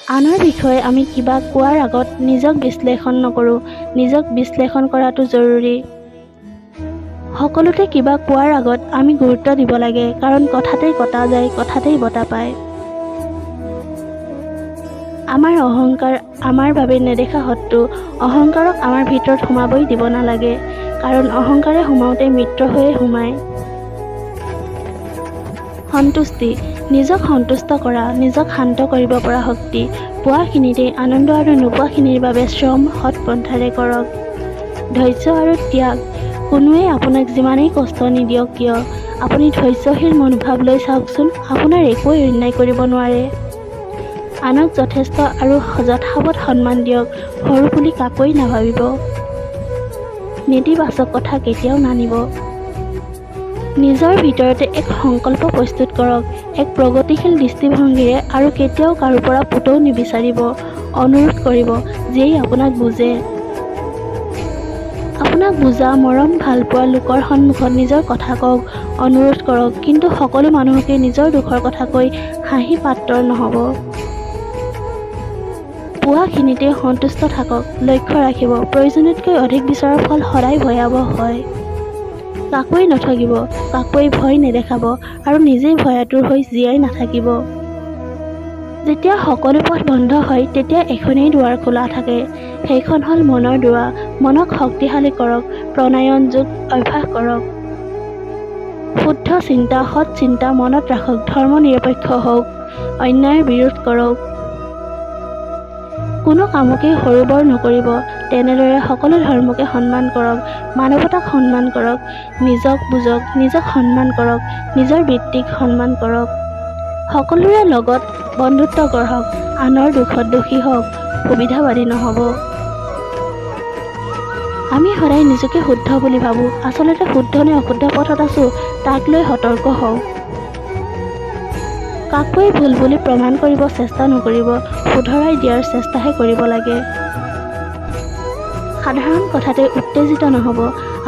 আনৰ বিষয়ে আমি কিবা কোৱাৰ আগত নিজক বিশ্লেষণ নকৰোঁ, নিজক বিশ্লেষণ কৰাটো জৰুৰী। সকলোতে কিবা কোৱাৰ আগত আমি গুৰুত্ব দিব লাগে, কাৰণ কথাতেই কটা যায়, কথাতেই বঁটা পায়। আমাৰ অহংকাৰ আমাৰ বাবে নেদেখা শত্ৰু। অহংকাৰক আমাৰ ভিতৰত সোমাবই দিব নালাগে, কাৰণ অহংকাৰে সোমাওঁতে মিত্ৰ হৈয়ে সোমায়। সন্তুষ্টি, নিজক সন্তুষ্ট কৰা, নিজক শান্ত কৰিব পৰা শক্তি। পোৱাখিনিতেই আনন্দ আৰু নোপোৱাখিনিৰ বাবে শ্ৰম সৎ পন্থাৰে কৰক। ধৈৰ্য আৰু ত্যাগ, কোনোৱে আপোনাক যিমানেই কষ্ট নিদিয়ক কিয়, আপুনি ধৈৰ্যশীল মনোভাৱ লৈ চাওকচোন, আপোনাৰ একোৱেই অন্যায় কৰিব নোৱাৰে। আনক যথেষ্ট আৰু যথাৱত সন্মান দিয়ক, সৰু বুলি কাকোৱেই নাভাবিব। নেতিবাচক কথা কেতিয়াও নানিব। নিজৰ ভিতৰতে এক সংকল্প প্ৰস্তুত কৰক, এক প্ৰগতিশীল দৃষ্টিভংগীৰে, আৰু কেতিয়াও কাৰো পৰা পুতৌ নিবিচাৰিব। অনুৰোধ কৰিব যিয়েই আপোনাক বুজে। আপোনাক বুজা, মৰম ভালপোৱা লোকৰ সন্মুখত নিজৰ কথা কওক, অনুৰোধ কৰক, কিন্তু সকলো মানুহকে নিজৰ দুখৰ কথা কৈ হাঁহি পাত্ৰ নহ'ব। পোৱাখিনিতেই সন্তুষ্ট থাকক। লক্ষ্য ৰাখিব, প্ৰয়োজনতকৈ অধিক বিচৰাৰ ফল সদায় ভয়াৱহ হয়। কাকোৱেই নঠগিব, কাকোৱেই ভয় নেদেখাব আৰু নিজেই ভয়াতুৰ হৈ জীয়াই নাথাকিব। যেতিয়া সকলো পথ বন্ধ হয়, তেতিয়া এখনেই দুৱাৰ খোলা থাকে, সেইখন হ'ল মনৰ দুৱাৰ। মনক শক্তিশালী কৰক, প্ৰণায়ন যোগ অভ্যাস কৰক। শুদ্ধ চিন্তা, সৎ চিন্তা মনত ৰাখক, ধৰ্ম নিৰপেক্ষ হওক, অন্যায়ৰ বিৰোধ কৰক। কোনো কামকেই সৰু বৰ নকৰিব। তেনেদৰে সকলো ধৰ্মকে সন্মান কৰক, মানৱতাক সন্মান কৰক, নিজক বুজক, নিজক সন্মান কৰক, নিজৰ বৃত্তিক সন্মান কৰক। সকলোৰে লগত বন্ধুত্ব গঢ়ক, আনৰ দুখত দুখী হওক, সুবিধাবাদী নহ'ব। আমি সদায় নিজকে শুদ্ধ বুলি ভাবোঁ, আচলতে শুদ্ধ নে অশুদ্ধ পথত আছোঁ তাক লৈ সতৰ্ক হওঁ। কাকোৱেই ভুল বুলি প্ৰমাণ কৰিব চেষ্টা নকৰিব, শুধৰাই দিয়াৰ চেষ্টাহে কৰিব লাগে। সাধাৰণ কথাতে উত্তেজিত নহ'ব।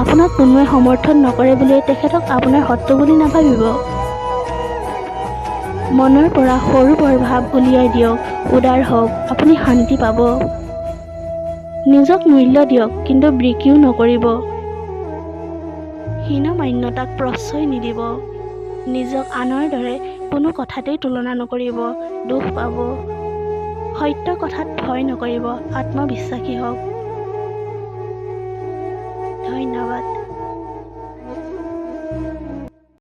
আপোনাক কোনোৱে সমৰ্থন নকৰে বুলিয়েই তেখেতক আপোনাৰ শত্ৰু বুলি নাভাবিব। মনৰ পৰা সৰু বৰ ভাৱ উলিয়াই দিয়ক, উদাৰ হওক, আপুনি শান্তি পাব। নিজক মূল্য দিয়ক, কিন্তু বিক্ৰীও নকৰিব। হীনমান্যতাক প্ৰশ্ৰয় নিদিব। নিজক আনৰ দৰে কোনো কথাতেই তুলনা নকৰিব, দুখ পাব। সত্য কথাত ভয় নকৰিব, আত্মবিশ্বাসী হওক।